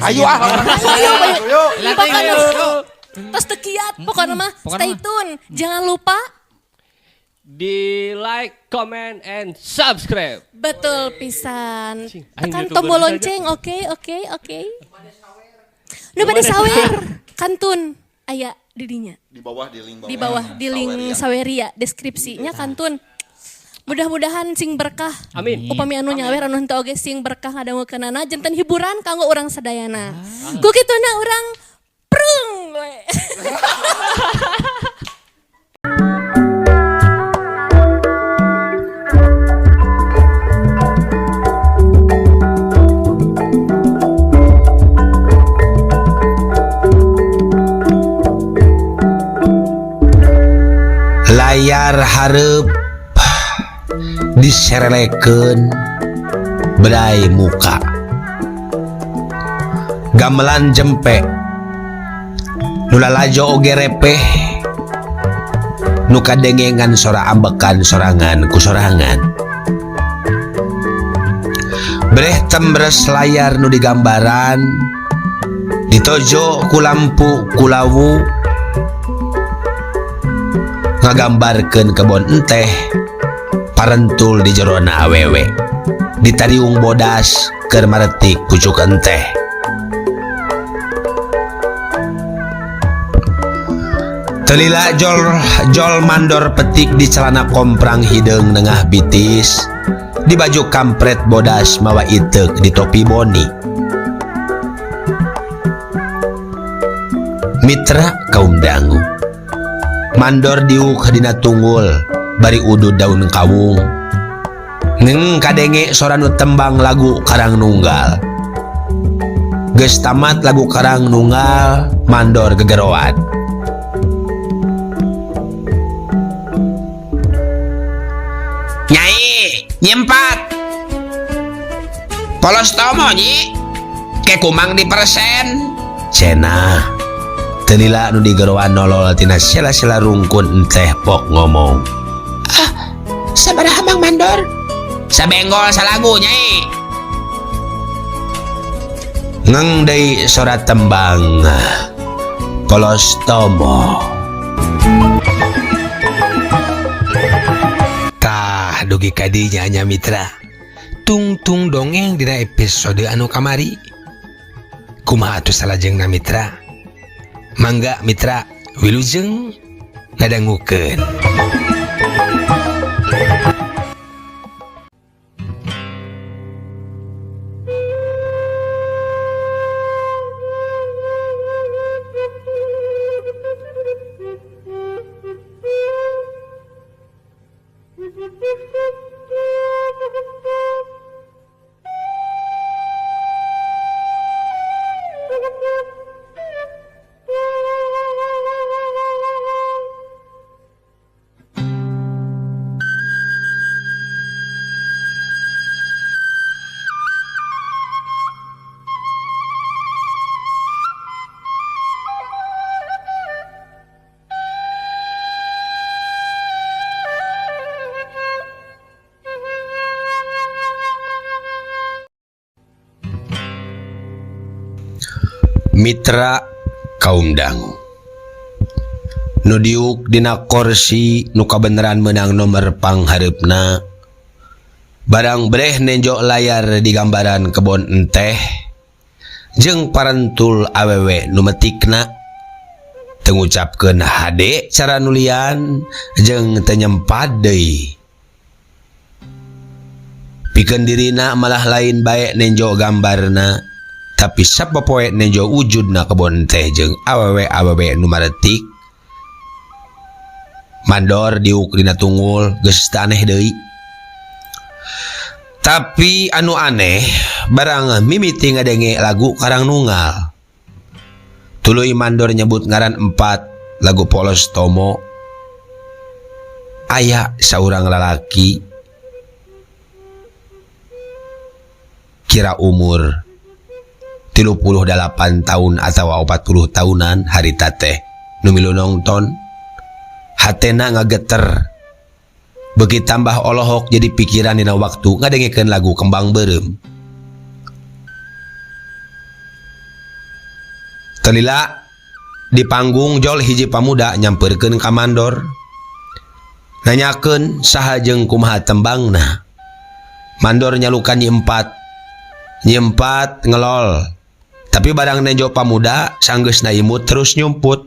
Ayo ah. Ayo, ayo. Lah, Pokoknya ayo. tos teu kiat pokoknya mah Pokoknya stay mah. tune. Jangan lupa Di like, comment, and subscribe. betul pisan. Cing, aing Tekan YouTuber tombol saja. lonceng, oke oke oke. Nu bade sawer kantun aya di dinya. Di bawah di link bawah. Di bawah di link Saweria. Saweria deskripsinya kantun. Mudah-mudahan sing berkah. Amin. Upami anu nyawer anu henteu oge sing berkah ngadangukeunana janten hiburan kanggo urang sadayana. Ku kituna urang prung we. Layar hareup diserelekeun berai muka gamelan jempe nu lalajo oge repeh nu kadengengan sora ambekan sorangan ku sorangan breh tembres layar nu digambaran ditojo ku lampu kulawu ngagambarkeun kebon enteh parentul di jerona awewe ditariung bodas keur maretik pucuk enteh telila jol jol mandor petik di celana komprang hideung nengah bitis di baju kampret bodas mawa iteuk di topi boni mitra kaum dangu mandor diuk dina tunggul bari udud daun kawung neng kadenge sora nu tembang lagu Karang Nunggal geus tamat lagu Karang Nunggal mandor gegeroan Nyai nyempat polos tomo nyi ke kumang di persen cenah telila nu digeroan nolol tina sela-sela rungkun enteh pok ngomong ah sabaraha Mang Mandor sabenggol salagu nyai ngeng deui sora tembang polos tomo tah dugi ka dinya nya mitra tungtung dongeng dina episode anu kamari kumaha atuh salajengna mitra mangga mitra wilujeng ngadangukeun. Mitra kaum dangu nu diuk dina korsi nu kabeneran meunang nomor panghareupna barang breh nenjo layar di gambaran kebon enteh jeung parentul awewe nu metikna teu ngucapkeun hade cara nulian jeung teu nyempad deui pikeun dirina malah lain bae nenjo gambarna tapi sapopoe nenjo wujudna kebon teh jeung awewe awewe nu maretik mandor diuk dina tunggul geus teu aneh deui tapi anu aneh barang mimiti ngadenge lagu Karang Nunggal tuluy mandor nyebut ngaran 4 lagu polos tomo aya saurang lalaki kira umur 38 tahun atau 40 tahunan harita teh nu milu nongton hatena ngageter beuki tambah olohok jadi pikiran dina waktu ngadengekeun lagu Kembang Beureum. Telila di panggung jol hiji pamuda nyamperkeun ka mandor. Nanyakeun saha jeung kumaha tembangna. Mandor nyalukan nyi empat ngelol. Tapi barang nenjo pamuda sanggeusna imut terus nyumput.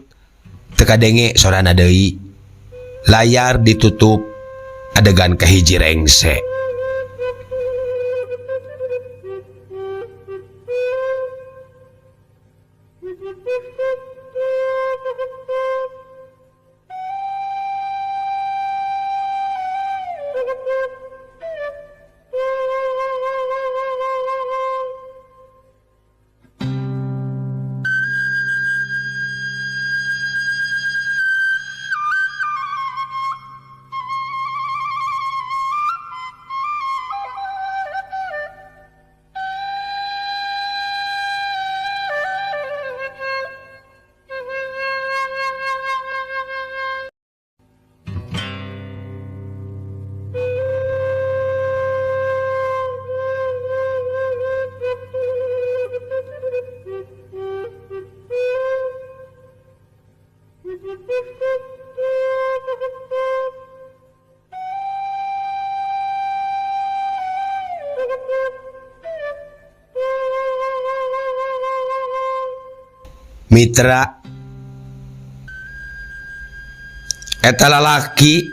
Teu kadenge sorana deui. Layar ditutup adegan kahiji rengse. Mitra eta lalaki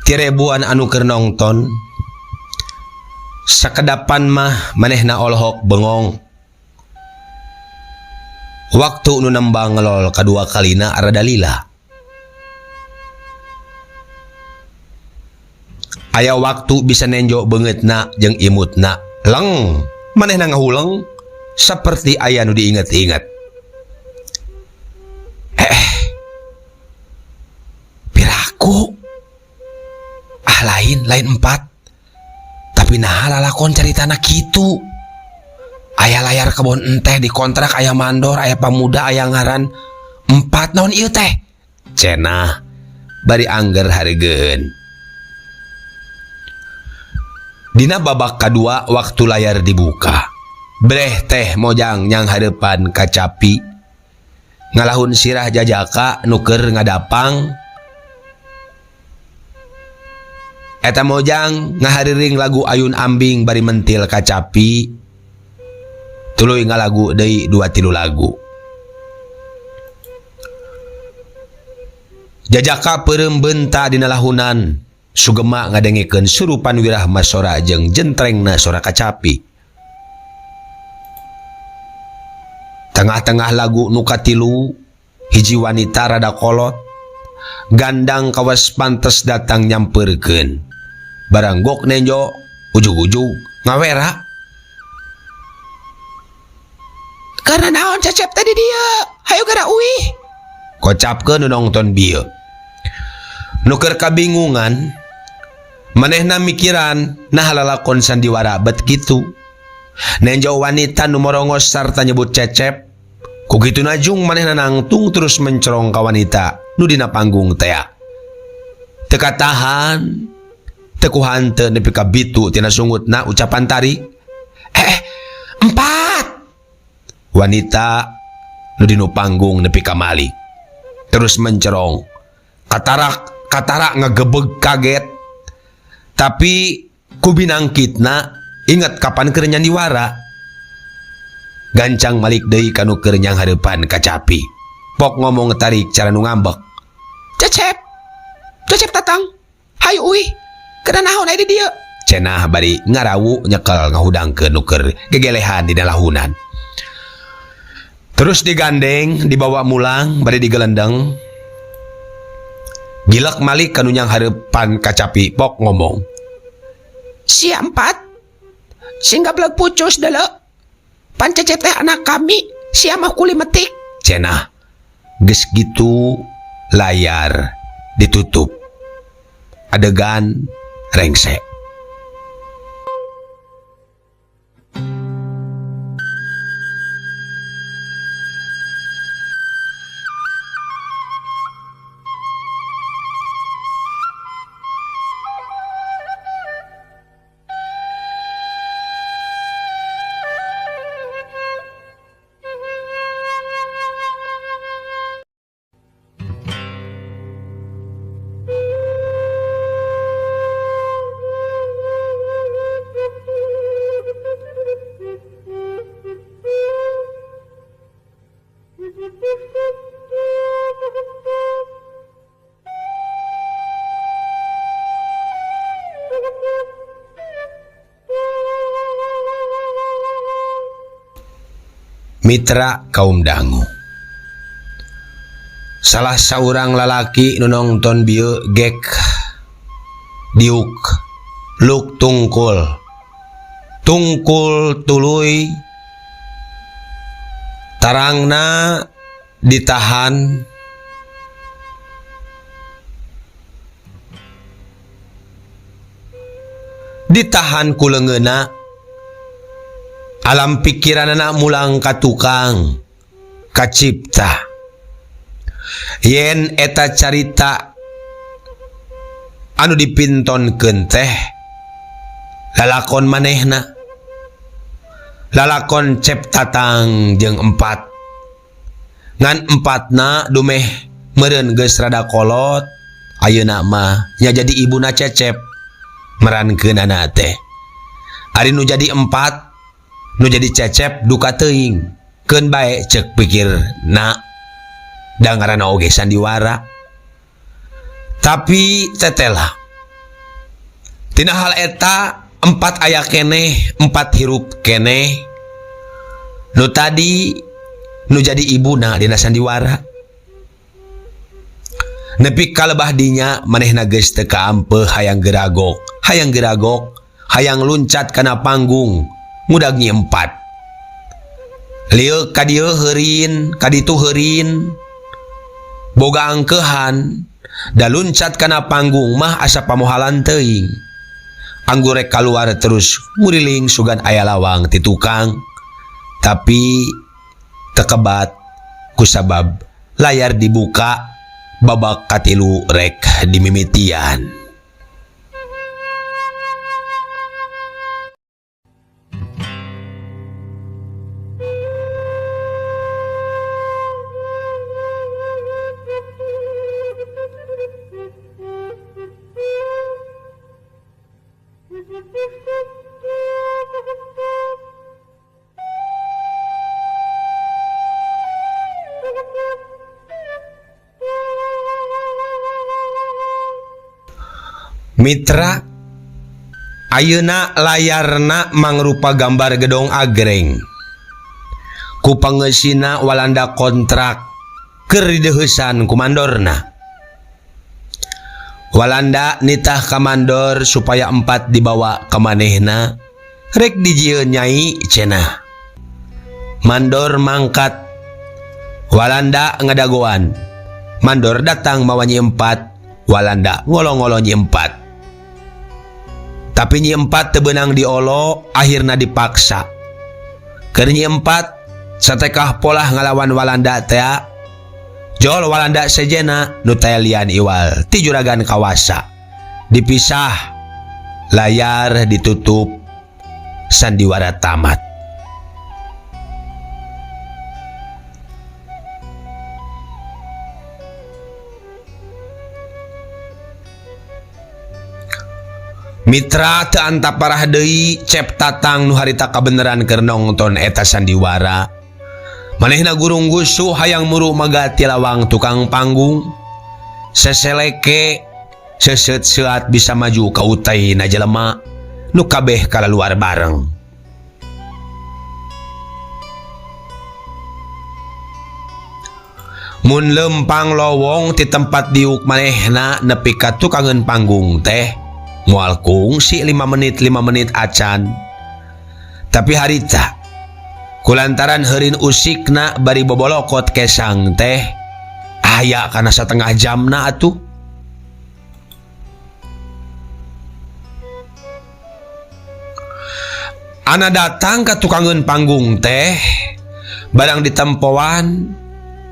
ti ribuan anu keur nongton sakedapan mah manehna olohok bengong. Waktu nu nembang ngelol kadua kalina rada lila. Aya waktu bisa nenjo beungeutna jeung imutna leng manehna ngahuleng seperti aya nu diinget-inget. Piraku ah lain empat tapi nah lalakon caritana kitu. Aya layar kebon enteh dikontrak aya mandor aya pamuda aya ngaran empat naon ieu teh cenah bari angger hareugeun. Dina babak kadua waktu layar dibuka breh teh mojang nyang hareupan kacapi ngalahun sirah jajaka nu keur ngadapang. Eta mojang ngahariring lagu ayun ambing bari mentil kacapi tuluy ngalagu deui 2-3 lagu. Jajaka peureum beunta dina lahunan sugema ngadengekeun surupan wirahma sora jeung jentrengna sora kacapi. Tengah-tengah lagu nu katilu hiji wanita rada kolot gandang kawas pantes datang nyamperkeun. Barang gok nenjo ujug-ujug ngawera. Karena naon cecep tadi dia hayu gara uih kocapkeun nu nongton bieu. Nu keur kabingungan manehna mikiran nah lalakon sandiwara bet kitu. Nenjo wanita nu morongos sarta nyebut cecep ku kitu najung manehna nangtung terus mencerong ka wanita nu dina panggung tea. Teu katahan teu kuhanteu nepi ka bitu tina sungutna ucapan tarik. Empat. Wanita nu dinu panggung nepi ka malik terus mencerong. Katarak ngegebeg kaget. Tapi ku binangkitna ingat kapan keur nyandiwara. Gancang malik deui ka nu keur nyang hareupan kacapi. Pok ngomong tarik cara nu ngambek. Cecep tatang hayu uih kana naon aya di dieu cenah bari ngarawu nyekel ngahudangkeun nu keur gegelehan dina lahunan. Terus digandeng dibawa mulang bari digelendeng. Gilek malik ka nu nyang hareupan kacapi pok ngomong. Sia empat sing gablek pucus deuleu. Pan cecep teh anak kami sia mah kuli metik cenah. Geus kitu layar ditutup. Adegan rengse. Mitra kaum dangu. Salah saurang lalaki nu nongton bieu gek diuk luk tungkul. Tungkul tuluy tarangna ditahan ditahan ku leungeunna alam pikiranana mulang ka tukang kacipta yen eta carita anu dipintonkeun teh lalakon manehna lalakon Cep Tatang jeung empat ngan empatna dumeh meureun geus rada kolot ayeuna mah nya jadi ibuna Cecep merankeunana teh ari nu jadi empat nu jadi Cecep duka teuing keun bae ceuk pikirna da ngaranna oge sandiwara tapi tetela tina hal eta empat aya keneh empat hirup keneh nu tadi nu jadi ibuna dina sandiwara nepi ka lebah dinya manehna geus teu kaampeuh hayang geragok hayang luncat kana panggung ngudag Nyi Empat lieuk ka dieu heurin ka ditu heurin boga angkeuhan da luncat kana panggung mah asa pamohalan teuing anggur rek kaluar terus nguriling sugan aya lawang ti tukang tapi tekebat kusabab layar dibuka babak katilu rek dimimitian. Mitra ayeuna layarna mangrupa gambar gedong agreng ku pangeusina Walanda kontrak keur dideuheusan ku mandorna. Walanda nitah ka mandor supaya empat dibawa ka manehna rek dijieun nyai cenah. Mandor mangkat Walanda ngadagoan. Mandor datang mawa Nyi Empat, Walanda ngolo-ngolo Nyi Empat. Tapi Nyi Empat teu beunang diolo, akhirna dipaksa. Keur Nyi Empat satekah polah ngalawan Walanda tea, jol Walanda sejena nu teh lian iwal ti juragan kawasa. Dipisah, layar ditutup, sandiwara tamat. Mitra teu antap parah deui Cep Tatang nu harita kabeneran keur nongton eta sandiwara. Manehna gurung gusuh hayang muru magati lawang tukang panggung. Seseleke seuseut seuat bisa maju ka utaina jelema nu kabeh kalaluar bareng. Mun lempang lowong ti tempat diuk manehna nepi ka tukangeun panggung teh moal kungsi 5 menit 5 menit acan. Tapi harita kulantaran heurin usikna bari bobolokot kesang teh aya kana satengah jamna atuh. Ana datang ka tukangeun panggung teh barang ditempoan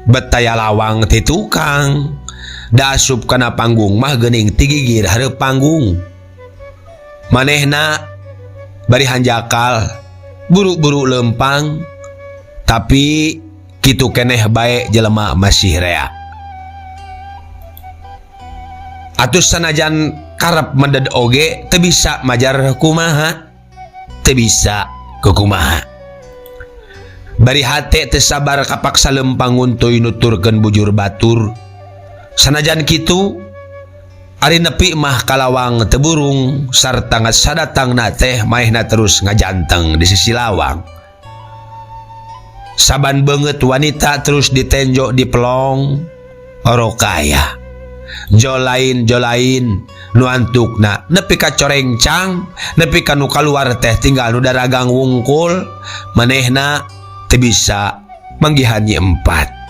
betaya lawang ti tukang da asup kana panggung mah geuning tigigir hareup panggung. Manehna bari hanjakal buru-buru lempang tapi kitu keneh bae jelema masih rea. Atuh sanajan karep meded oge teu bisa majar kumaha, teu bisa kukumaha. Bari hate teu sabar kapaksa lempang nguntuy nuturkeun bujur batur. Sanajan kitu ari nepi mah kalawang teu burung sarta sadatangna teh maehna terus ngajanteng di sisi lawang. Saban beungeut wanita terus ditenjo dipelong orokaya. Jo lain jo lain nu antukna nepi ka corengcang nepi ka nu kaluar teh tinggal nu daragang wungkul manehna teu bisa manggihan Nyi Empat.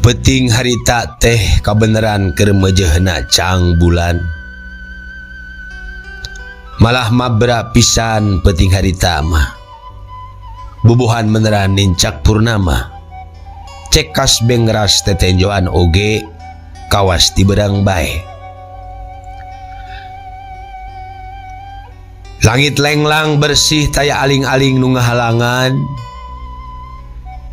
Peting harita teh kabeneran keur meujeuhna cang bulan. Malah mabra pisan peting harita mah. Bubuhan meneran nincak purnama. Cek kas bengras tetenjoan oge kawas ti berang bae. Langit lenglang bersih taya aling-aling nu ngahalangan.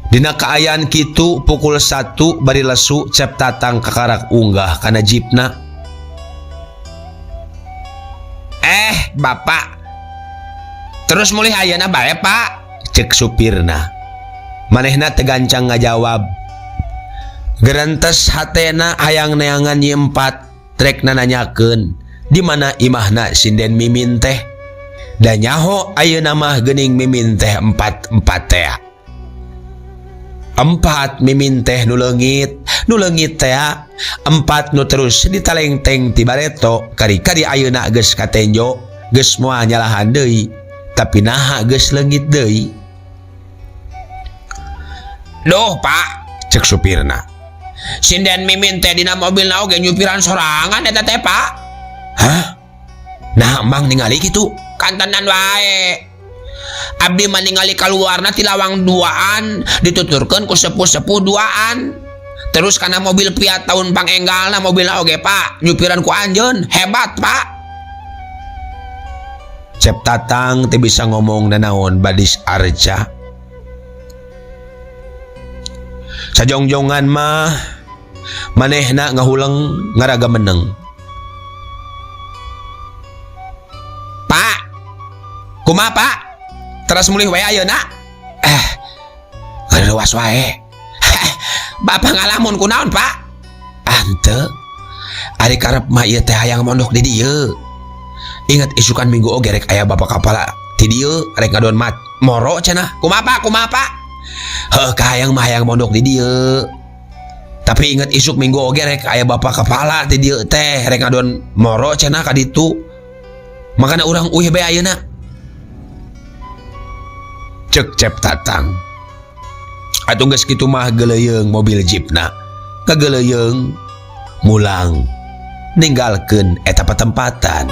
Dina kaayaan kitu pukul 1 bari lesu Cep Tatang kakarak unggah kana jipna. Bapak. Terus mulih ayeuna bae, Pak, cek supirna. Manehna teu gancang ngajawab. Gerentes hatena hayang neangan Nyi Empat, trekna nanyakeun di mana imahna sinden Mimin teh. Da nyaho ayeuna mah geuning Mimin teh empat-empat teh. Empat Mimin teh nu leungit teh empat nu terus ditalengteng ti bareto kari-kari ayeuna geus katenjo geus moal nyalahan deui tapi naha geus leungit deui. Duh Pak, cek supirna, sinden Mimin teh dina mobilna oge nyupiran sorangan eta teh Pak. Hah? Nah mang ningali kitu? Kantenan wae. Abdi mah ningali kaluarna ti lawang duaan dituturkeun ku sepuh-sepuh duaan. Terus kana mobil Fiat tahun pangenggalna mobilna oge Pak, nyupiran ku anjeun, hebat Pak. Cep Tatang teu bisa ngomong nanaon badis arca. Sajongjongan mah manehna ngahuleng ngaraga meneng. Pak, kumaha Pak? Teras mulih wae ayeuna? Ngareuwas wae. Bapak ngalamun kunaon, Pak? Henteu. Ari karep mah ieu teh hayang mondok di dieu. Ingat isukan minggu oge rek aya bapak kapala ti dieu rek ngadon mat moro cenah. Kumaha Pak? Kumaha Pak? Heuh, kahayang mah hayang mondok di dieu. Tapi ingat isuk minggu oge rek aya bapak kepala ti dieu teh rek ngadon moro cenah ka ditu. Makana urang uih bae ayeuna. Cek Cep Tatang. Atuh geus kitu mah geuleuyeung mobil jeepna. Kageuleuyeung mulang ninggalkeun eta patempatan.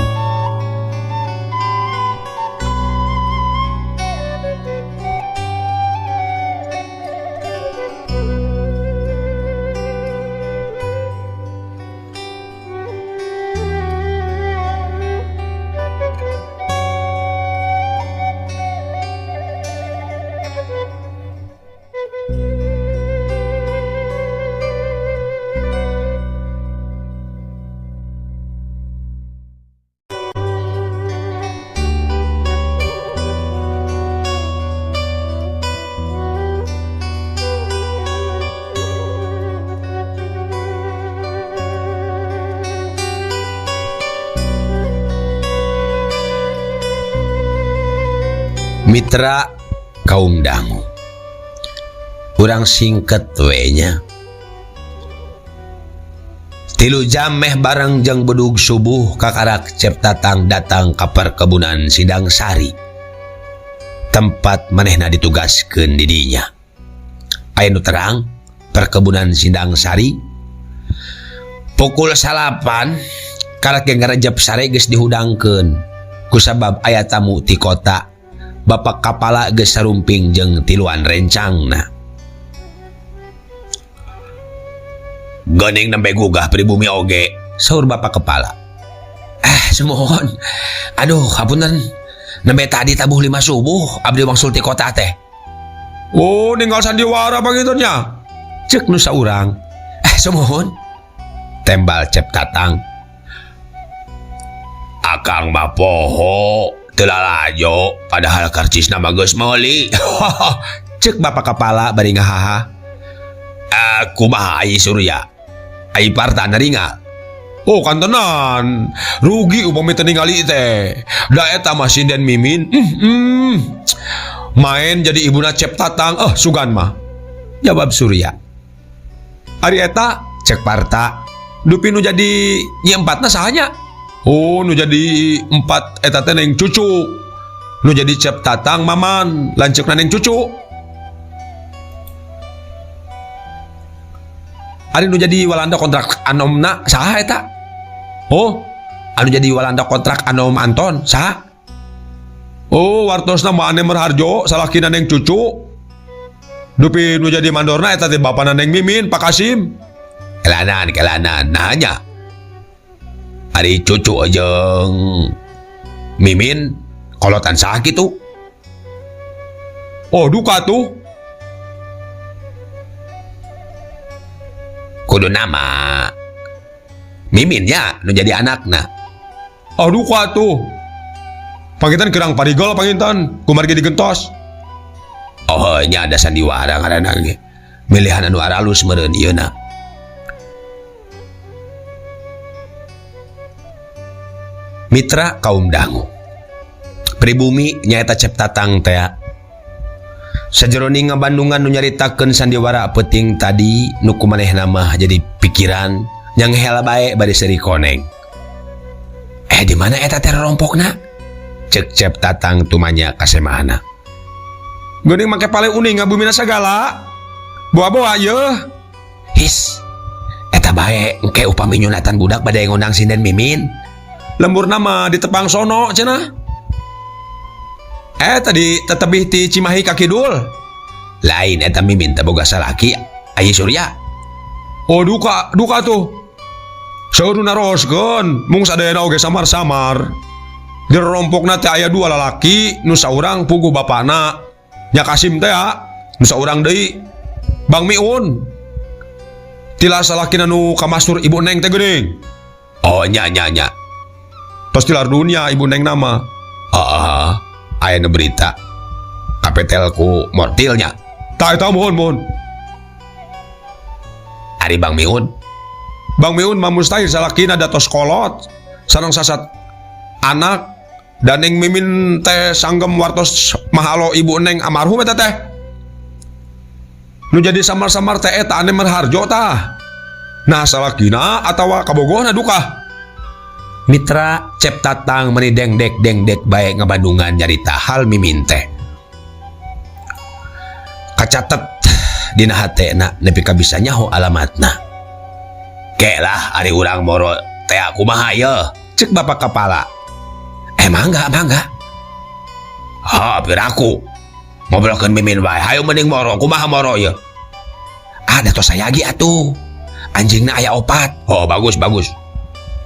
Mitra kaum dangu, urang singket we nya. 3 jam meh bareng jeung bedug subuh kakarak Cep Tatang datang ka perkebunan Sindang Sari, tempat manehna ditugaskeun di dinya. Aya nu terang perkebunan Sindang Sari pukul 9 Karak ge ngarejep sare geus dihudangkeun kusabab aya tamu ti kota. Bapak kapala geus sarumping jeung tiluan rencangna. Geuning nembe gugah pribumi oge, saur bapak kepala. Sumuhun. Aduh, hapunten. Nembe tadi tabuh 5 subuh abdi wangsul ti kota teh. Oh, ninggal sandiwara panginten nya. Cek nu saurang. Sumuhun. Tembal Cep Tatang. Akang mah poho, teu lalajo, padahal karcisna mah geus meuli. Cek bapak kepala bari ngahaha. Kumaha ai Surya? Ai Parta naringal. Oh, kantenan. Rugi upami teu ningali teh. Da eta mah sinden Mimin. Main jadi ibuna Cep Tatang, sugan mah. Jawab Surya. Ari eta cek Parta. Dupi nu jadi nyi empatna sahanya? Oh, nu jadi empat eta teh neng cucu. Nu jadi Cep Tatang maman, lanceukna neng cucu. Ari nu jadi Walanda kontrak anomna saha eta? Oh, anu jadi Walanda kontrak anom Anton saha? Oh, wartosna mah Ane Merharjo salakina neng cucu. Dupi nu jadi mandorna eta teh bapana neng Mimin, Pak Kasim. Kelanan, kelanan, nanya. Ari cucu jeung Mimin kolotan saha kitu? Oh, duka tuh. Kudu nama Mimin nya nu jadi anakna. Oh, duka tuh. Panginten kerang parigol panginten, kumargi digentos. Oh, nya ada sandiwara ngaranna ge. Milihan anu aralus meureun ieu na. Mitra kaum dangu. Pribumi nyaeta Cep Tatang tea. Sajeroning ngabandungan nu nyaritakeun sandiwara peuting tadi nu kumanehna mah jadi pikiran yang hela bae bari seuri koneng. Di mana eta teh rompokna? Cek Cep Tatang tumanya kasemahana. Geuning make pale uning ngabumina sagala. Boa-boa yeuh. His. Eta bae engke upami nyunatan budak bade ngondang sinden Mimin. Lemburna mah ditepang sono cenah. Tadi tetebih ti Cimahi ka kidul. Lain eta Mimin teh boga salaki aya Surya. Oh, duka, duka tuh. Seueur nu naroskeun, mung sadayana oge samar-samar. Di rompokna teh aya 2 lalaki, nu saurang puguh bapana. Nya Kasim teh ya, nu saurang deui Bang Miun. Tila salakina nu kamasur ibu Neng teh geuning. Oh, nya nya nya. Tos tilar dunia ibu Neng nama. Heeh. Aya nu berita kapetel ku mortilnya. Tah eta mohon mohon. Ari Bang Miun. Bang Miun mah mustahil salakina da tos kolot sareng sasat anak dan Neng Mimin teh sanggem wartos mahalo ibu Neng almarhum eta teh. Nu jadi samar-samar teh eta Ane Merharjo tah. Nah salakina atawa kabogohna duka. Mitra Cep Tatang meni dengdek dengdek bae ngabandungan nyarita hal Mimin teh. Kacatet dina hatena nepi ka bisa nyaho alamatna. Ke lah ari urang moro teh kumaha yeuh? Cek bapak kepala. Mangga mangga. Ha piraku. Ngobrolkeun Mimin wae, hayu mending moro, kumaha moro yeuh? Ada tos sayagi atuh. Anjingna aya 4. Oh, bagus bagus.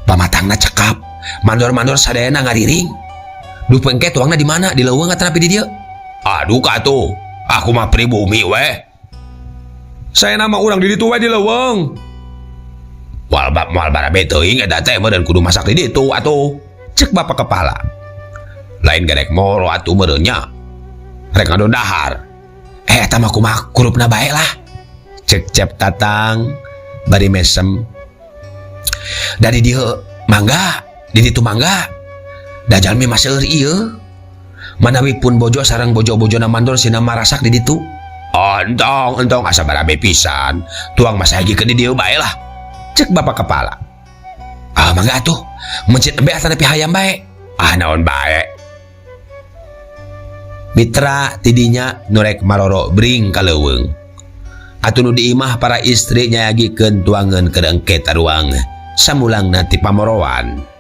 Pamatangna cekap, mandor-mandor sadayana ngariring. Duh pengke tuangna di mana? Di leuweung atanapi di dieu? Aduh ka tuh. Aku mah pribumi weh. Saya nama urang di ditu we di leuweung. Moal moal barabe teuing eta teh meureun kudu masak di ditu atuh. Cek bapak kepala. Lain garek moro atuh meureun nya. Rek ngadon dahar. Eta mah kumaha kurupna bae lah. Cek Cep Tatang bari mesem. Dari dieu mangga, di ditu mangga. Da jalmi mah seueur ieu. Manawi pun bojo sareng bojo-bojona mandor sina marasak di ditu. Oh, entong, entong asa barabe pisan. Tuang mah saegi ke di dieu bae lah. Cek bapak kepala. Ah, mangga atuh. Mencit embe atanapi hayam bae. Ah, naon bae. Mitra tidinya nurek maroro bring ka leuweung. Atuh nu diimah para istri nyayagikeun tuangeun keur engke taruang. Samulangna ti pamorowan.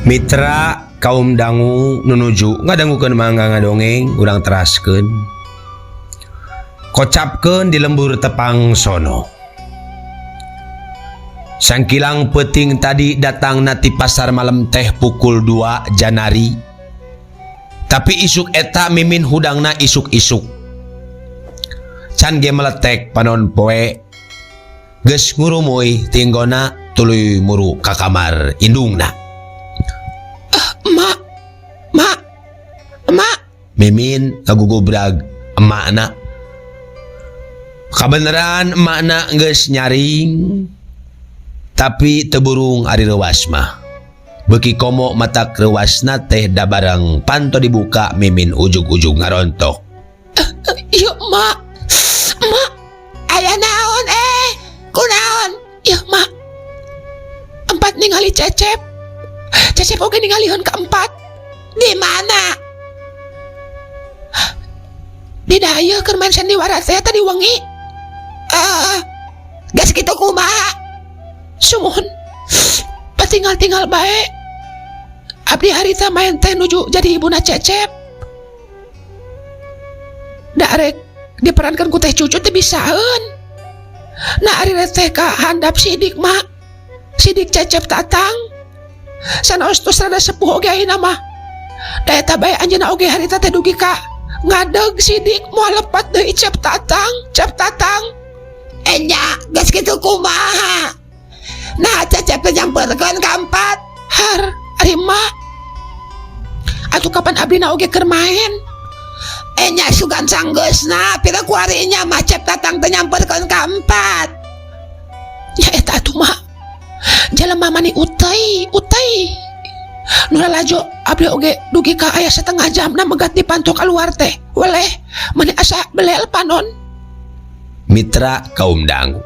Mitra kaum dangu nunuju ngadangukeun mangga ngadongeng urang teraskeun kocapkeun di lembur tepang sono. Sangkilang peuting tadi datang na ti pasar malam teh pukul 2 Janari. Tapi isuk eta mimin hudangna isuk-isuk. Can ge meletek panon poe geus ngurumuy tinggona tuluy muru ka kamar indungna. Mak, mak, mak. Mimin ngagugubrag emakna. Kabeneran emakna geus nyaring, tapi teu burung ari reuwas mah. Beuki komo matak reuwasna teh da barang panto dibuka Mimin ujug-ujug ngarontok. Ieu mak, mak, aya naon kunaon? Ieu mak, empat ningali Cecep. Cecep oge ningalihun keempat. Di mana? Di dayeuh keur main sandiwara teh tadi wengi. Geus kitu kumaha? Sumuhun. Patinggal-tinggal bae. Abdi harita main teh nuju jadi ibuna Cecep. Da arek diperankan ku teh cucu teh bisaeun. Nah ari teh ka handap sidik mak. Sidik Cecep tatang. Sanaos tos rada sepuh oge ayeuna mah. Da eta bae anjeunna oge harita teh dugi ka ngadeg sidik moal lepat deui Cep Tatang, Cep Tatang. Enya geus kitu kumaha? Nah Cecep teh nyamperkeun ka empat. Har, ari mak. Atuh kapan abdina oge keur main? Enya sugan sanggeusna, pira ku ari nya mah Cep Tatang teh nyamperkeun ka empat. Ya eta atuh mak. Jelema mani utai, utai. Nu lalajo abdi oge dugi ka aya setengah jam na megat di panto kaluar teh. Weleh, mani asa belel panon. Mitra kaum dangu.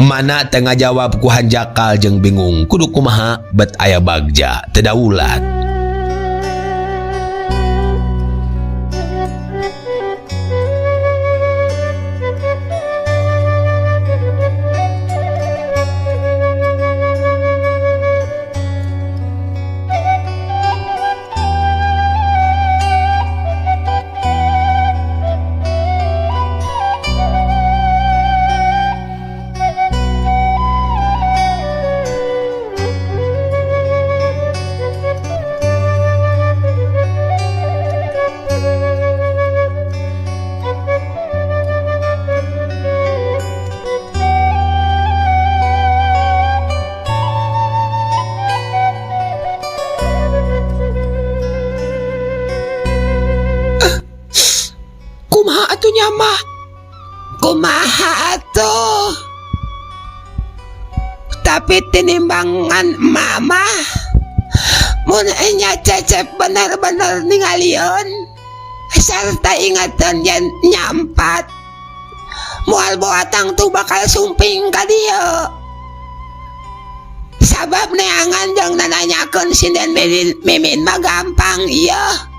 Emana teu ngajawab ku hanjakal jeung bingung kudu kumaha bet aya bagja teu daulat. Kumaha atuh nya mah? Kumaha atuh? Tapi tinimbangan mama mun enya Cecep bener-bener ningalieun sarta ingateun yen nyampat moal boatang tuh bakal sumping ka dieu. Sabab neangan jeung nananyakeun sinden mimin mah gampang ieu.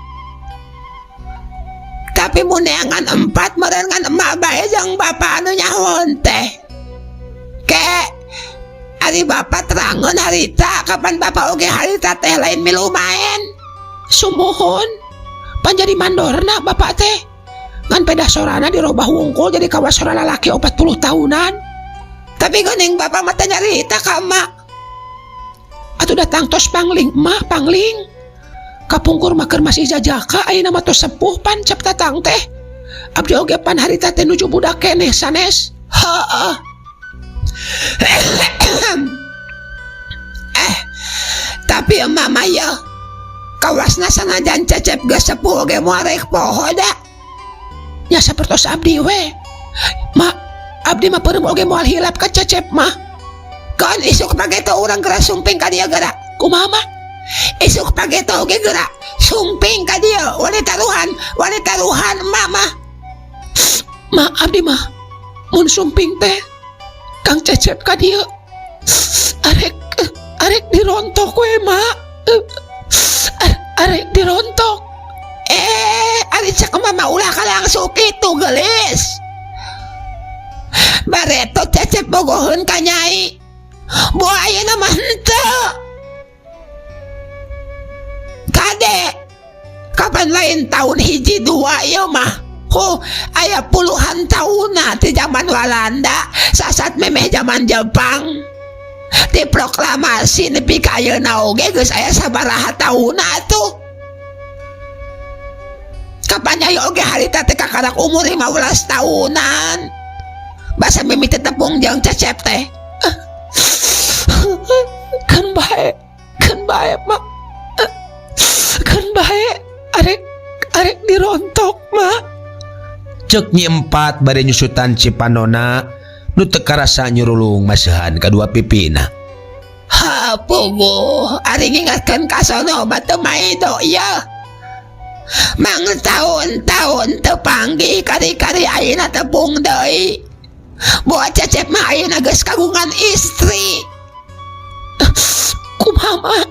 Tapi mun neangan empat meureun ngan emak bae jeung bapak anu nyahoon teh. Ke ari bapak terangeun harita kapan bapak oge harita teh lain milu main. Sumuhun pan jadi mandorna bapak teh. Ngan pedah sorana dirobah wungkul jadi kawas sora lalaki 40 tahunan. Tapi geuning bapak mah teh nyarita ka emak. Atuh datang tos pangling mah pangling. Kapungkur mah keur masih jajaka ayeuna mah tos sepuh pan Cep Tatang teh. Abdi oge pan harita teh nuju budak keneh sanes. Heeh. Tapi emak mah yeuh kawasna sanajan Cecep geus sepuh oge moal rek poho da. Nya sapertos abdi we. Ma, abdi mah peureum oge moal hilap ka Cecep mah. Kan isuk pageto urang geura sumping ka dieu geura. Kumaha mah? Isuk pageto oge geura sumping ka dieu wani taruhan, wani taruhan emak mah. Ma, abdi mah mun sumping teh Kang Cecep ka dieu arek arek dirontok we ma. Arek dirontok. Eh, ari cek mama ulah ka langsung kitu geulis. Bareto Cecep bogoheun ka Nyai. Boa ayeuna mah henteu. Kade, kapan lain tahun hiji dua ieu mah. Huh, aya puluhan tahunna ti zaman Walanda, sasat memeh zaman Jepang. Ti proklamasi nepi ka ayeuna oge geus aya sabaraha tahunna atuh. Kapan Nyai oge harita teh kakarak umur 15 tahunan. Basa mimiti tepung jeung Cecep teh. Kan bae, kan bae mak. Kan bae arek arek dirontok mak. Cek Nyi Empat bari nyusutan cipanona nu teu karasa nyurulung maseuhan kadua pipina. Ha puguh ari ngingatkeun ka sono mah teu maido ieu. Mangtaun-taun teu panggih kari-kari ayeuna tepung deui. Boa Cecep mah ayeuna geus kagungan istri. Kumaha mah?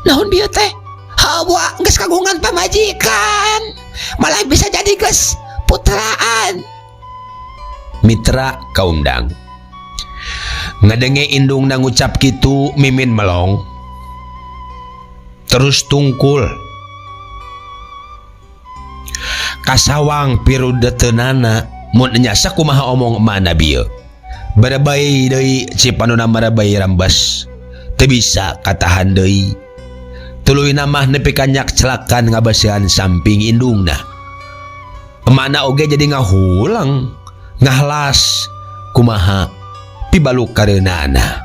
Naon bieu teh? Ha boa geus kagungan pamajikan. Malah bisa jadi geus putraan. Mitra kaundang. Ngadenge indungna ngucap kitu Mimin melong. Terus tungkul. Kasawang pirudeteunana mun enya sakumaha omong emakna bieu. Barebay deui cipanona marebay rambes. Teu bisa katahan deui. Tuluyna mah nepi ka nyak celakan ngabasihan samping indungna. Emakna oge jadi ngahulang, ngahlas kumaha pibaluk kareunana.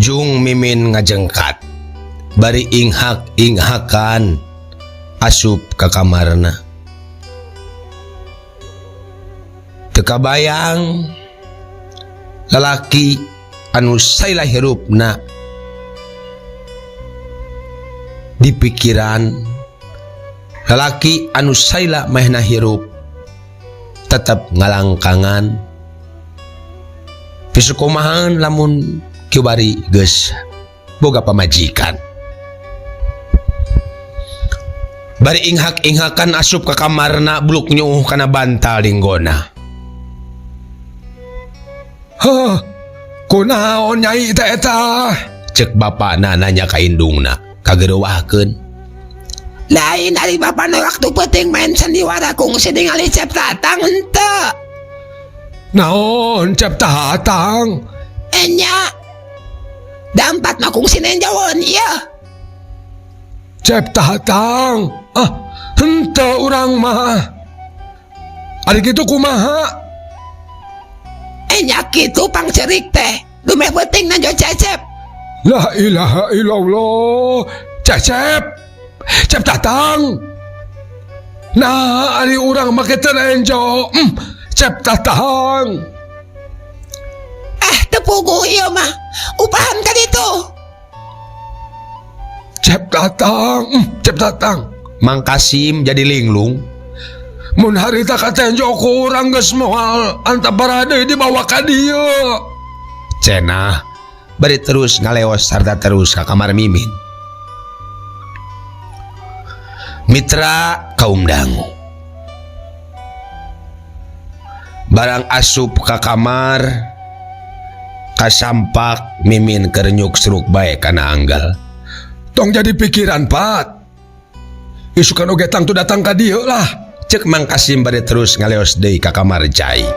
Jung Mimin ngajengkat bari inghak-inghakan asup ka kamarna. Teu kabayang lalaki anu saila hirupna di pikiran, lalaki anu saila mehna hirup tetep ngalangkangan. Pisukumahan lamun kiwari geus boga pamajikan. Bari inghak-inghakan asup ka kamarna buluk nyuuh kana bantal linggona. Heh, kunaon Nyai teh eta? Cek bapakna nanya ka indungna, kagereuwahkeun. Lain ari bapakna waktu peuting main sandiwara kungsi ningali Cep Tatang henteu. Naon Cep Tatang? Enya. Dampat mah kungsi nenjawan ieu. Cep Tatang, ah, henteu urang mah. Ari kitu kumaha? Enya kitu pangcerik teh. Dumeh peuting nanjo Cecep. La ilaha illallah. Cecep. Cep Tatang. Nah, ari urang make teu enjo. Cep Tatang. Ah, teu puguh ieu mah. Upahan ka ditu. Cep Tatang, Cep Tatang. Mang Kasim jadi linglung. Mun harita katenjo ku urang geus moal antapara deui dibawa ka dieu. Cenah bari terus ngaleos sarta terus ka kamar Mimin. Mitra kaum dangu. Barang asup ka kamar Kasampak Mimin keur nyuksruk bae kana anggal. Tong jadi pikiran, Pat. Isukan oge tangtu datang ka dieu lah. Cek Mang Kasim bade terus ngaleos deui ka kamar cai.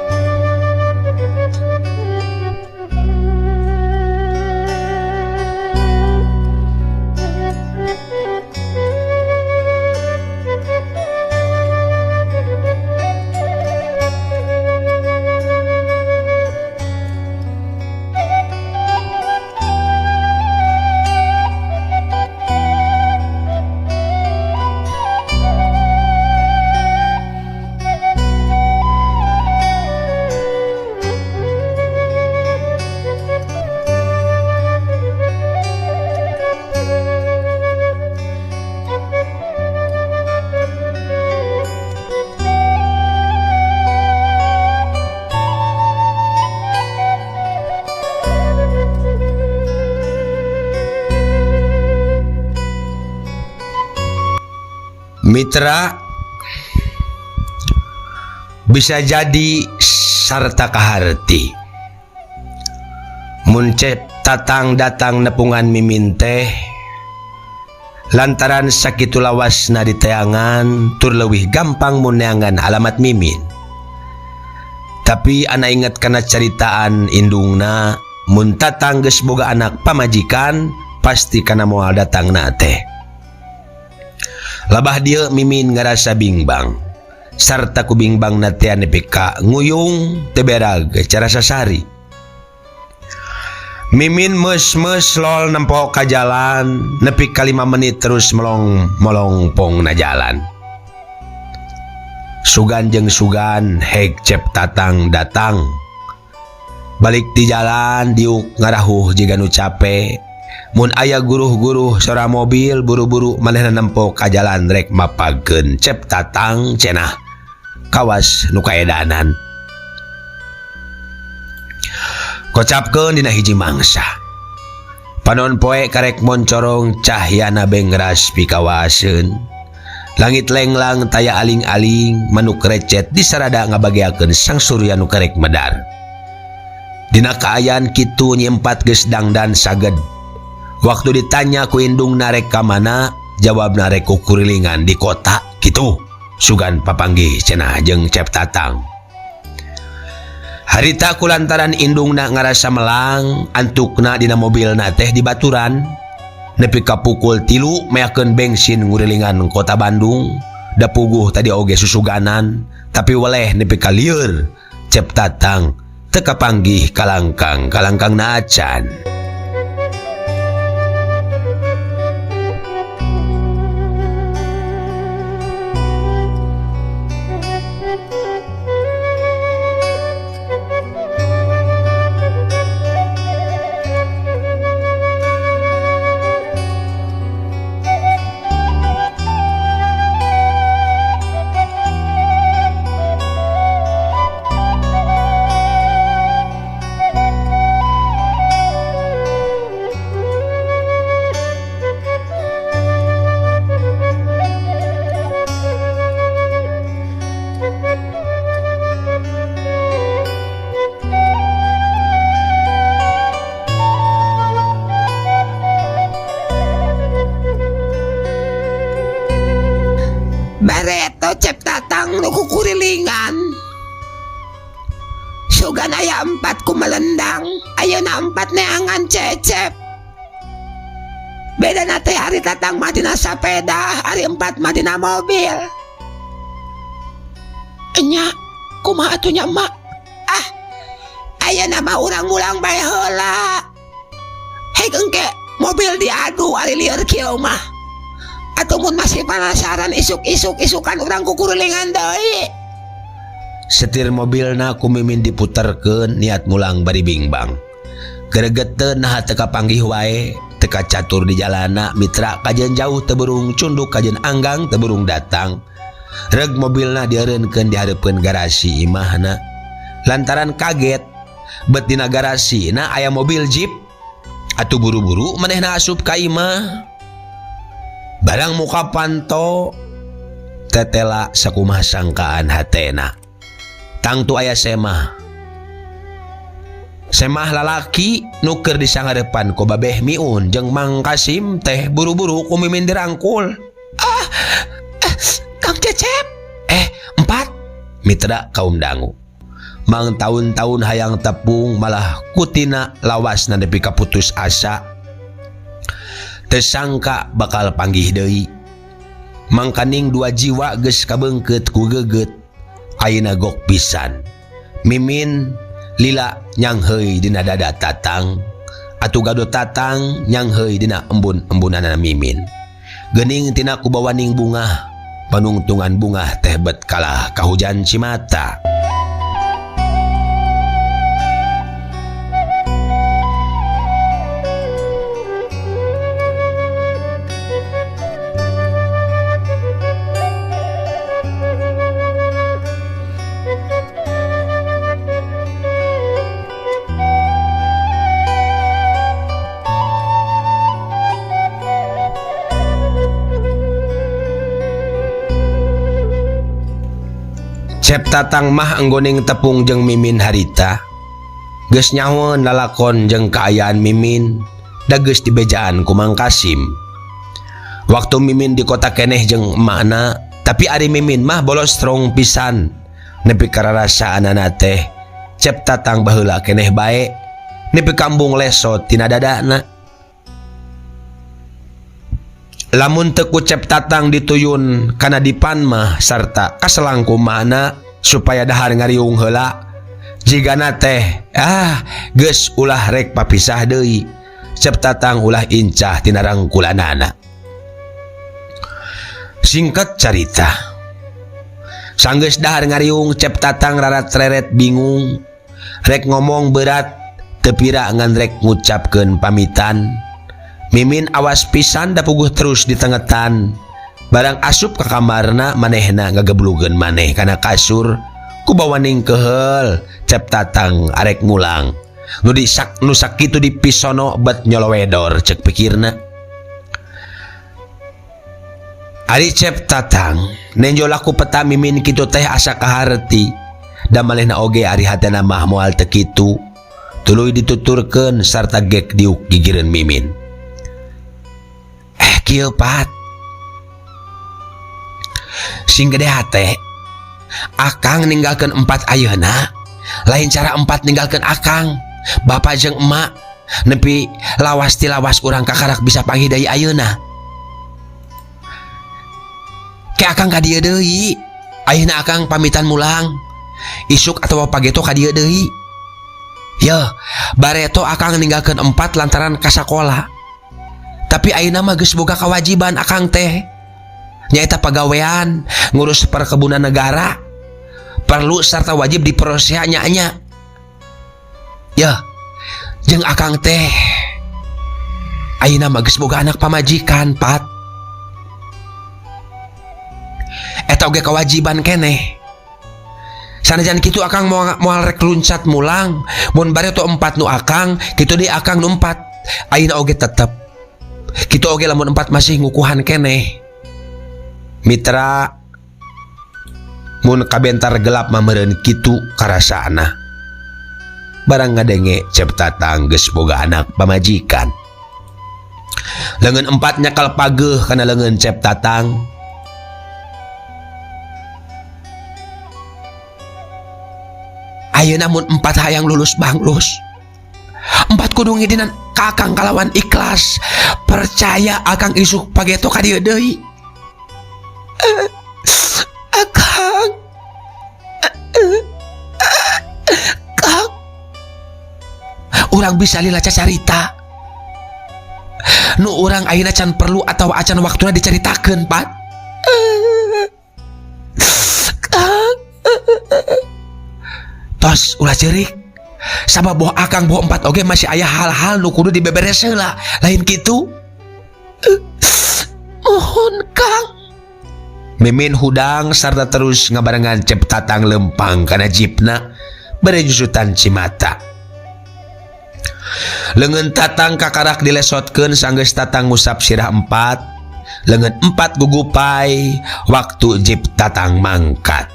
Mitra bisa jadi sarta kaharti mun Cep Tatang datang nepungan Mimin teh lantaran sakitu lawasna diteangan tur leuwih gampang mun neangan alamat Mimin. Tapi ana inget kana caritaan indungna mun Tatang geus boga anak pamajikan pasti kana moal datangna teh. Labah dieu Mimin ngarasa bingbang sarta ku bingbangna teh nepi ka nguyung teu berag carasa sari. Mimin meus-meus lol nempo ka jalan nepi ka 5 menit terus melong molongpong na jalan. Sugan jeung sugan heg Cep Tatang datang. Balik di jalan diuk ngarahuh jiga nu cape. Mun aya guruh-guruh sora mobil buru-buru manehna nempo ka jalan rek mapagkeun Cep Tatang cenah kawas nu kaedanan. Kocapkeun dina hiji mangsa. Panon poe karek moncorong cahyana bengras pikawaseun. Langit lenglang taya aling-aling manuk recet disarada ngabageakeun sang surya nu karek medar. Dina kaayaan kitu nyempat geus dangdan saged. Waktu ditanya ku indung narek ka mana, jawab narek ku kurilingan di kota kitu. Sugan papanggih cenah jeung Cep Tatang. Harita kulantaran indungna ngarasa melang, antukna dina mobilna teh di baturan. Nepi ka pukul 3 meakeun bensin ngurilingan kota Bandung. Da puguh tadi oge susuganan, tapi weleh nepi ka lieur. Cep Tatang teu kapanggih kalangkang, kalangkangna acan. Bareto Cep Tatang nu kukurilingan. Sugan aya 4 ku melendang, ayeuna 4 neangan Cecep. Bedana teh ari Tatang mah dina sapeda, ari 4 mah dina mobil. Enya, kumaha atuh nya emak? Ah, ayeuna mah urang mulang bae heula. Hek engke mobil diadu ari lieur kieu mah. Atau mun masih penasaran isuk-isuk isukan urang kukurilingan deui. Setir mobilna ku Mimin diputerkeun niat mulang bari bingbang. Gregeteun naha teu kapanggih wae, teu kacatur di jalana mitra kajeun jauh teu burung cunduk kajeun anggang teu burung datang. Reg mobilna dieureunkeun di hareupeun garasi imahna. Lantaran kaget bet dina garasina aya mobil jeep. Atuh buru-buru manehna asup ka imah. Barang muka panto tetela sakumaha sangkaan hatena. Tangtu aya semah. Semah lalaki nu keur disangarepan ku Babeh Miun jeung Mang Kasim teh buru-buru ku Mimin dirangkul. Ah, Kang Cecep. Empat mitra kaum dangu. Mang tahun-tahun hayang tepung malah kutina lawasna nepi ka putus asa. Teu sangka bakal panggih deui. Mangkaning dua jiwa geus kabeungkeut ku geget. Ayeuna gok pisan. Mimin lila nyangheui dina dada Tatang atuh gado Tatang nyangheui dina embun-embunanana Mimin. Geuning tina kubawaning bungah, panungtungan bungah teh bet kalah kahujan cimata. Cep Tatang mah anggoning tepung jeung Mimin harita. Geus nyahoeun lalakon jeung kaayaan Mimin, da geus dibejaan ku Mang Kasim. Waktu Mimin di kota keneh jeung emakna, tapi ari Mimin mah bolos strong pisan. Nepi kararasaanana teh, Cep Tatang baheula keneh bae, nepi kambung lesot tina dadana. Lamun teu ku Cep Tatang dituyun kana dipan mah sarta kaselangku mana supaya dahar ngariung heula. Jigana teh geus ulah rek papisah deui. Cep Tatang ulah incah tina rangkulanana. Singkat carita, sanggeus dahar ngariung Cep Tatang rarat-reret bingung. Rek ngomong berat teu pira ngan rek ngucapkeun pamitan. Mimin awas pisan da puguh terus ditengetan. Barang asup ka kamarna manehna ngageblugeun maneh kana kasur. Kubawaning keuheul Cep Tatang arek ngulang. Nu disak nu sakitu dipisono bet nyolowedor cek pikirna. Ari Cep Tatang nenjo laku peta Mimin kitu teh asa kaharti. Da manehna oge ari hatena mah moal teu kitu. Tuluy dituturkeun sarta gek diuk gigireun Mimin. Kieu pat. Sing gede hate akang ninggalkeun empat ayeuna, lain cara empat ninggalkeun akang, bapak jeung emak nepi lawas ti lawas urang kakarak bisa panggih deui ayeuna. Ke akang ka dieu deui, ayeuna akang pamitan mulang, isuk atawa pageto ka dieu deui. Yeuh, bareto akang ninggalkeun empat lantaran ka sakola. Tapi ayeuna mah geus boga kewajiban akang teh. Nyaeta pagawean, ngurus perkebunan negara, perlu serta wajib diprosea nya-nya. Yeuh, jeung akang teh ayeuna mah geus boga anak pamajikan, Pat. Eta oge kewajiban keneh. Sanajan kitu akang moal rek luncat mulang, mun bareto empat nu akang, kitu deui akang nu empat. Ayeuna oge tetep kitu oge lamun empat masih ngukuhan keneh. Mitra mun kabentar gelap mah meureun kitu karasaana. Barang ngadenge Cep Tatang geus boga anak pamajikan. Leungeun empat nyakal pageuh kana leungeun Cep Tatang. Ayeuna mun empat hayang lulus banglus, empat kudu ngidinan ka akang kalawan ikhlas, percaya akang isuk pageto ka dieu deui. Akang. Kang. Urang bisa lila cacarita. Nu urang ayeuna can perlu atawa acan waktuna dicaritakeun, Pak. Kang. Tos ulah ceurik. Sabab boh akang boh empat oge masih aya hal-hal nu kudu dibeberes heula. Lain kitu. Mohon Kang. Mimin hudang sarta terus ngabarengan Cep Tatang lempang kana jipna bere nyusutan cimata. Leungeun Tatang kakarak dilesotkeun sanggeus Tatang ngusap sirah empat. Leungeun empat gugupai waktu jip Tatang mangkat.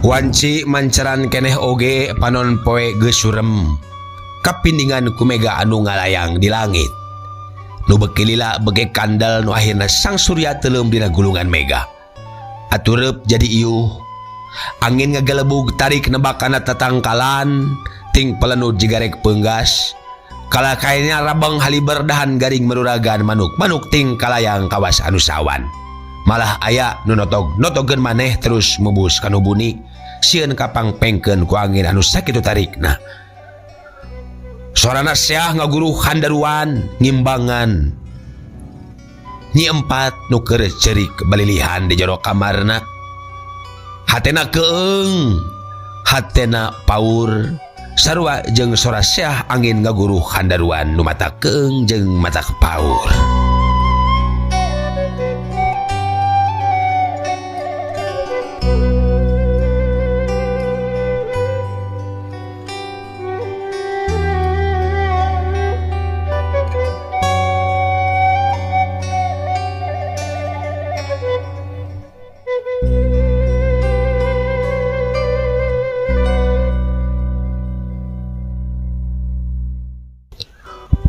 Wanci manceran keneh oge panon poe geus surem. Kapindingan ku mega anu ngalayang di langit. Nu beuki lila beuki kandel nu akhirna sang surya teuleum dina gulungan mega. Atureup jadi iuh. Angin ngagelebug tarik nebakana tatangkalan, ting pelenud jiga rek peunggas. Kalakayna rabang haliber dahan garing meruragan manuk-manuk ting kalayang kawas anu sawan. Malah aya nu notog notogeun maneh terus mubus kanu buni, sieun kapangpengkeun ku angin anu sakitu tarikna. Sorana seah ngaguruh handaruan ngimbangan. Nyi Empat nu keur ceurik balilihan di jero kamarna. Hatena keung, hatena paur. Sarua jeung sora seah angin ngaguruh handaruan nu mata keung jeung mata paur.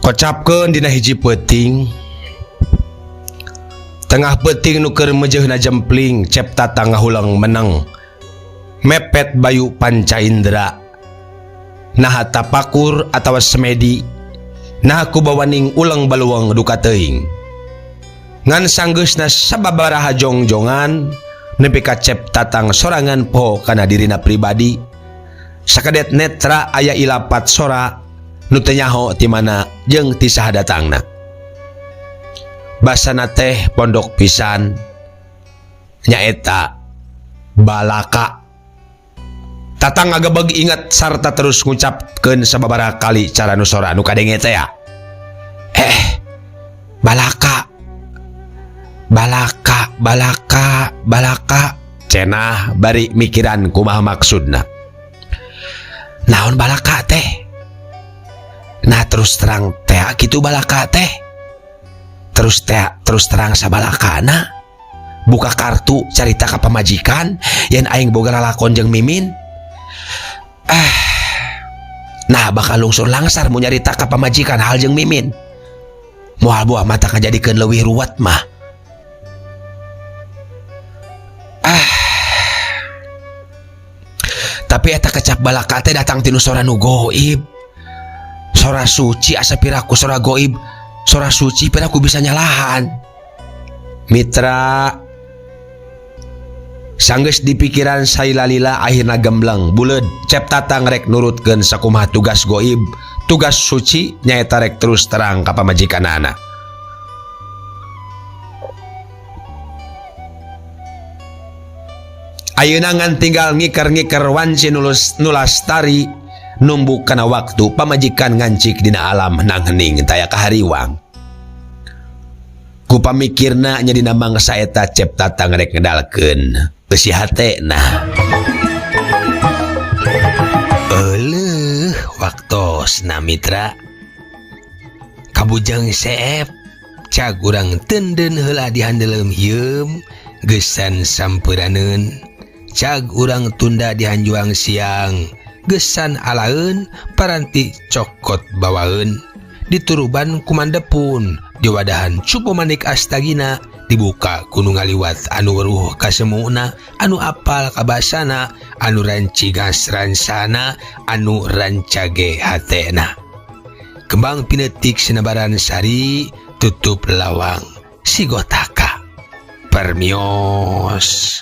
Kocapkeun dina hiji peuting. Tengah peuting nu keur meujeuhna jempling Cep Tatang ngahuleng meneng. Mepet Bayu Panca Indra. Naha tapakur atawa semedi. Naha kubawaning uleng baluang duka teuing. Ngan sanggeusna sababaraha jongjongan nepi ka Cep Tatang sorangan poho kana dirina pribadi. Sakadet netra aya ilapat sora nu teu nyaho ti mana jeung ti saha datangna. Basana teh pondok pisan nyaeta balaka. Tatang ngagebeg inget sarta terus ngucapkeun sababaraha kali cara nu sora nu kadenge teh ya. Balaka. Balaka, balaka, balaka. Cenah bari mikiran kumaha maksudna. Naon balaka teh? Nah terus terang teh kitu balaka teh. Terus teh terus terang sabalakana. Buka kartu carita ka pamajikan yen aing boga lalakon jeung Mimin. Nah bakal lungsur langsar mu nyarita ka pamajikan hal jeung Mimin. Moal buah mata kajadikeun leuwih ruwet mah. Tapi eta kecap balaka teh datang tinu sora nu goib. Sora suci asa piraku sora goib. Sora suci piraku bisa nyalahan. Mitra sanggeus dipikiran sailalila akhirna gembleng buleud Cep Tatang rek nurutkeun sakumaha tugas goib, tugas suci nyaeta rek terus terang ka pamajikanana. Ayeuna ngan tinggal ngiker-ngiker wanci nulastari numbuk kana waktu pamajikan ngancik dina alam nang hening taya kahariwang. Ku pamikirna nya dina mangsa eta Cep Tatang rek ngedalkeun besi hatena. Euleuh waktosna mitra. Kabujang seep cag urang tenden heula dihandeleum hieum geusan sampeunaneun. Cag urang tunda dihanjuang siang gesan alaeun paranti cokot bawaeun dituruban kumandepun diwadahan cupu manik astagina dibuka kuno ngaliwat anu weruh kasemuna anu apal kabasana anu rancigas ransana anu rancage hatena kembang pinetik senebaran sari tutup lawang sigotaka permios.